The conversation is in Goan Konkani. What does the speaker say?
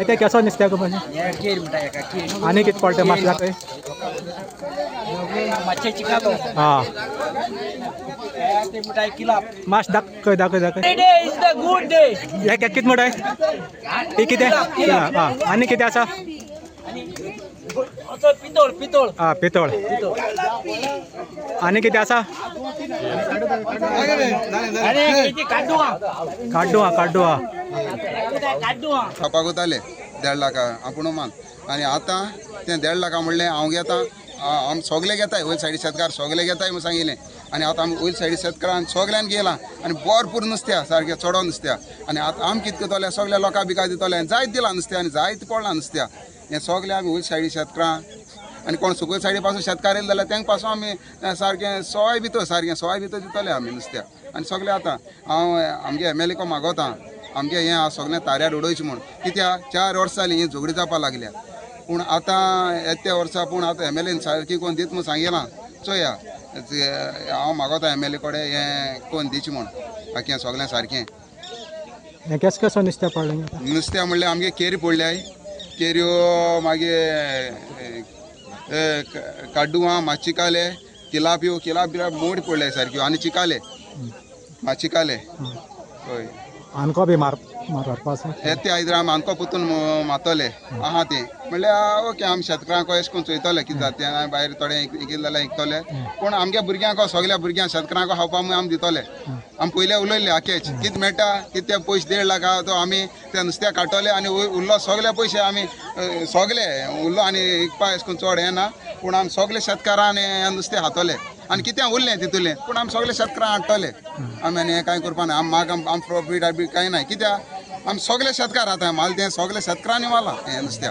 ते केसो नुस्त्याक आनी कितें पडटा मातशें दाखय. हां मातशें दाखय दाखय दाखय. हे कितें म्हणटाय? हे कितें? आं आनी कितें आसा? पितोळ पितोळ. आं पितोळ. आनी कितें आसा? काड्डू आं काड्डू आं. खावपाक वताले 1.5 लाखा आपूण मान आनी आतां तें 1.5 लाखा म्हणलें हांव घेता, आमी सगळे घेताय वयर सायडी शेतकार सगळे घेताय म्हूण सांगिल्लें. आनी आतां आमी वयर सायडी शेतकारान सगळ्यान गेला आनी भरपूर नुस्त्या सारकें चडो नुस्त्या. आनी आतां आमी कितें करतले सगळ्या लोकां बिका दितले आनी जायत दिलां नुस्तें आनी जायत पडलां नुस्त्या. हें सगळें आमी वयर सायडी शेतकारां आनी कोण सकयल सायडी पासून शेतकार येयले जाल्यार तेंका पासून आमी सारकें सोय भितर सारकें सोय भितर दितले आमी नुस्त्या. आनी सगळें आतां हांव आमगे एम एल ए को मागोता आमगे हें आसा सगळें ताऱ्यार उडोवचें म्हूण, कित्याक 4 वर्सां जालीं ही झगडी जावपाक लागल्या. पूण आतां येत्या वर्सा पूण आतां एम एल एन सारकी कोण दीत म्हूण सांगिलां, चोया हांव मागोता एम एल ए कडेन हें कोण दिचें म्हूण, बाकी हें सगळें सारकें. हें केस केसो नुस्तें पडलें? नुस्त्या म्हणल्यार आमगे केरी पडल्याय, केऱ्यो मागीर काड्डुआं, मातशिकाले, तिलाप्यो, किलाप्यो मोड पडल्या सारक्यो आनी चिकाले, मातशिकाले. हय आनको बी मार मारपा आसा. येते आयदरा आमी आमकां परतून मारतले आहा तें म्हणल्यार ओके. आमी शेतकारांक अशें करून चोयतले कितें जाता तें, आनी भायर थोडे इकले जाल्यार इकतले, पूण आमगे भुरग्यांक सगल्या भुरग्यांक शेतकारांक खावपाक आमी दितले. आमी पयले उलयले आखेच कितें मेळटा कितें ते पयशे 1.5 लाख आहा तो आमी ते नुस्त्या काडटले आनी उरलो सगळे पयशे आमी सगळे उरलो आनी इकपा अशें करून चड हें ना, पूण आमी सगळे शेतकारान हें नुस्तें खातले आनी कितें उरलें तितूलें पूण आमी सगळे शेतकारां हाडटले. आमी आनी हें कांय करपा ना, आमी माग आम प्रॉफीट बी कांय ना, कित्याक आमी सगळे शेतकार आतां माल तें सगळे शेतकारांनी मारलां हें नुस्त्या.